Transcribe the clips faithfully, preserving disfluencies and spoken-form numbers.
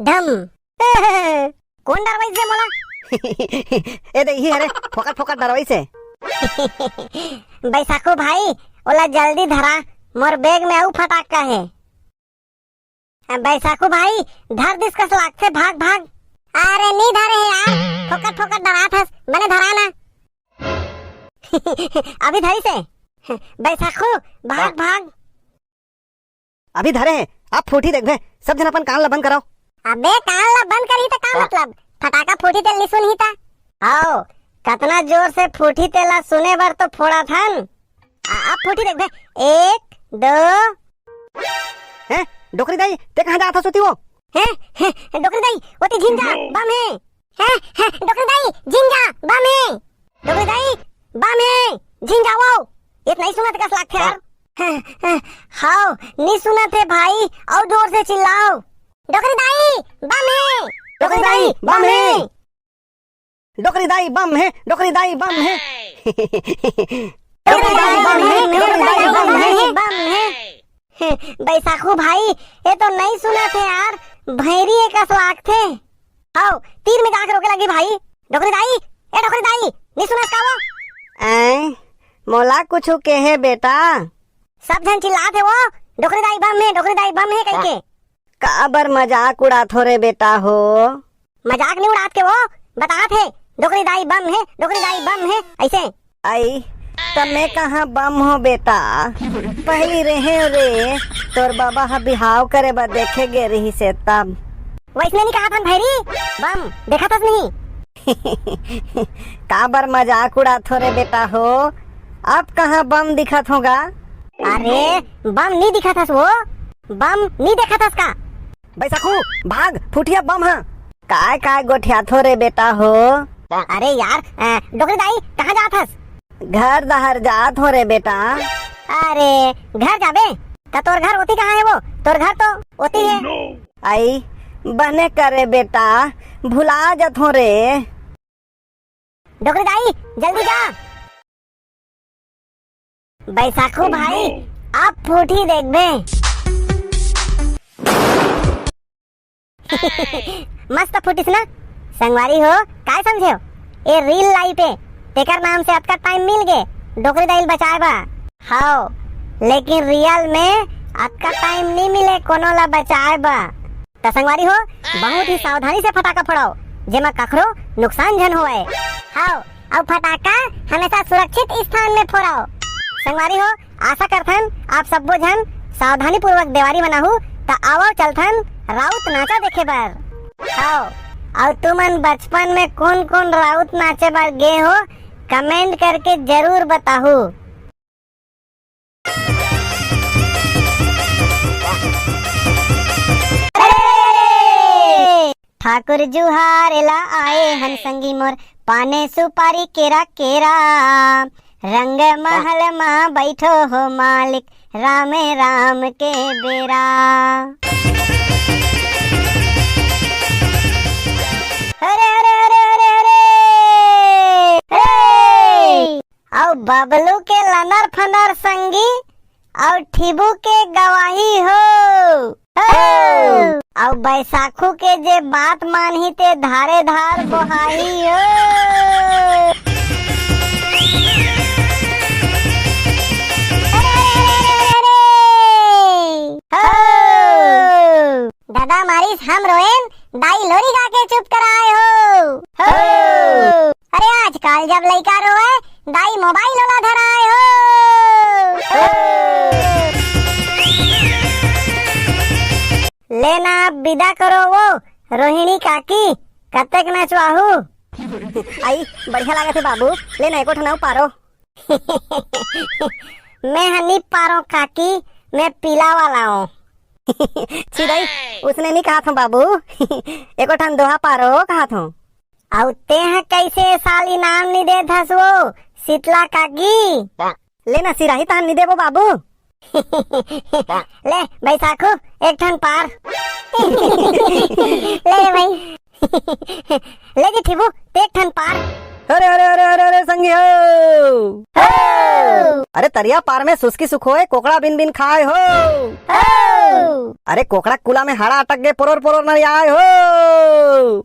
धम। कोन डरवाइस हे मोला? ए दे, इही हरे, फोकट फोकट डरवाइस हे। बैसाखू भाई, ओला जल्दी धरा, मोर बैग में अउ फटाका हे। बैसाखू भाई, धर दिस कस लागथे, भाग भाग। अरे नी धरे हे यार, फोकट फोकट डरात हस, बने धरा ना। अभी धरिस हे। बैसाखू, भाग भाग। अभी धरे हे, अब फूटी देखबे, सब झन अपन कान ला बंद कराओ। अबे कान ला बंद करही त का मतलब? फटाका फूटी तेला नी सुनही त? आओ, कतना जोर से फूटी तेला सुने बर तो फोड़त हन। आ, अब फूटी देखबे, एक, दो। हैं, डोकरी दाई, ते कहाँ जात हस ओती वो? हैं, हैं, डोकरी दाई, ओती झिन जा, बम हे। हैं, हैं, डोकरी दाई, झिन जा, बम हे। डोकरी दाई, बम हे, झिन जा वो। ए त नइ सुनत कस लागथे यार। हैं, हैं, हाव, नी सुनत हे भाई, अउ जोर से चिल्लाओ। डोकरी दाई, बम हे। डोकरी दाई, बम हे। डोकरी दाई बम हे, डोकरी दाई बम हे। डोकरी दाई बम हे, डोकरी दाई बम हे, बम हे। हे, बैसाखू भाई, ए तो नइ सुनत हे यार, भैरी ए कस लागथे। हव, तीर में जाके रोके लगी भाई। डोकरी दाई, ए डोकरी दाई, नी सुनत का वो? ऐं, मोला कुछु केहे बेटा? सब झन चिल्लात हे वो, डोकरी दाई बम हे, डोकरी दाई बम हे कहिके। काबर मजाक उड़ात हो रे बेटा हो? मजाक नी उड़ात के वो, बतात हे, डोकरी दाई बम हे, डोकरी दाई बम हे, अइसे। अई, त मैं कहाँ बम हो बेटा? पहिली रेहेंव रे, तोर बबा ह बिहाव करे बर देखे गे रिहिस हे तब। वइसने नी कहत हन भैरी, बम देखत हस नहीं? काबर मजाक उड़ात हो रे बेटा हो? अब कहाँ बम दिखत हों गा? अरे, बम नी दिखत हस वो, बम नी देखत हस का? बैसाखू, भाग, फूटिया बम ह। काय काय गोठियाथो रे बेटा हो? अरे यार, अ, डोकरी दाई, कहाँ जात हस? घर डहर जात हों रे बेटा। अरे, घर जाबे? त तोर घर ओती कहाँ हे वो? तोर घर तो ओती हे। अई, बने करे बेटा, भुला जथों रे। डोकरी दाई, जल्दी जा। बैसाखू भाई, अब फूटी देखबे। मस्त फूटिस ना? संगवारी हो, काय समझे हो? ए real life हे, तेकर नाम से अतका time मिल गे, डोकरी दाई ल बचाए बा। हाव, लेकिन real में अतका time नी मिले कोनो ला बचाए बा। त संगवारी हो, बहुत ही सावधानी से फटाका फोड़ाओ, जेमा कखरो नुकसान झन होवय। हाव, अउ फटाका हमेशा सुरक्षित स्थान में फोड़ाओ। संगवारी हो, आशा करथन आप सब्बो झन सावधानी पूर्वक देवारी मनाहू। त आवव चलथन राउत नाचा देखे बर। हाव, अउ तुमन बचपन में कोन कोन राउत नाचे बर गे हो, comment करके जरूर बताहू। ठाकुर जुहार ला आए हन संगी मोर, पाने सुपारी केरा केरा, रंग महल मा बैठो हो मालिक, रामे राम के बेरा। हरे हरे हरे हरे हरे। अउ बबलू के लनर फनर संगी, अउ ठिबू के गवाही हो। हो। अउ बैसाखू के जे बात मानही ते धारे धार बोहाही हो। अरे, अरे, अरे, अरे, अरे। हो। दादा मारिस हम रोएन, दाई लोरी गा के चुप कराए हो। हो। अरे आजकल जब लइका रोए, दाई mobile ओला धराए हो। लेना अब विदा करो वो रोहिणी काकी, कतेक नचवाहू। आई, बढ़िया लागत हे बाबू, लेना एको ठन अउ पारो। मैं ह नी पारो काकी, मैं पीला वाला हूँ। छी दाई, उसने नी कहा था बाबू, एको ठन दोहा पारो कहा था। अउ तेंह कइसे साली नाम नी देत हस वो, शीतला काकी? लेना सिराही तहन नी देबो बाबू। ले बैसाखू, एक ठन पार। ले भाई। ले जी ठिबू, ते एक ठन पार। अरे, अरे, अरे, अरे, अरे, संगी हो। हो। अरे, तरिया पार में सुस्की सुखोए, कोकड़ा बिन बिन खाए हो। हो। अरे कोकड़ा कुला में हाड़ा अटक गे, पोरोर पोरोर नरियाय हो।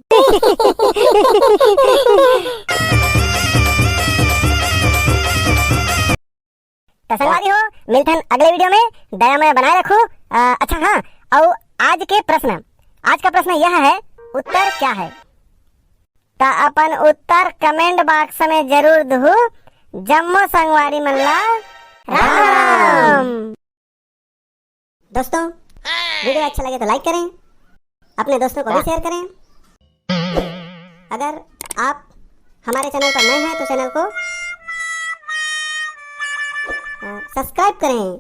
त संगवारी हो, मिलथन अगले वीडियो में। दया मया बनाए रखू। अ, अच्छा हाँ, अउ आज के प्रश्न, आज का प्रश्न यह है, उत्तर क्या है? त अपन उत्तर कमेंट बॉक्स में जरूर दहू। जम्मो संगवारी मन ला राम। दोस्तों, वीडियो अच्छा लगे तो लाइक करें, अपने दोस्तों को भी शेयर करें। अगर आप हमारे चैनल पर नए हैं तो चैनल को अ, सब्सक्राइब करें।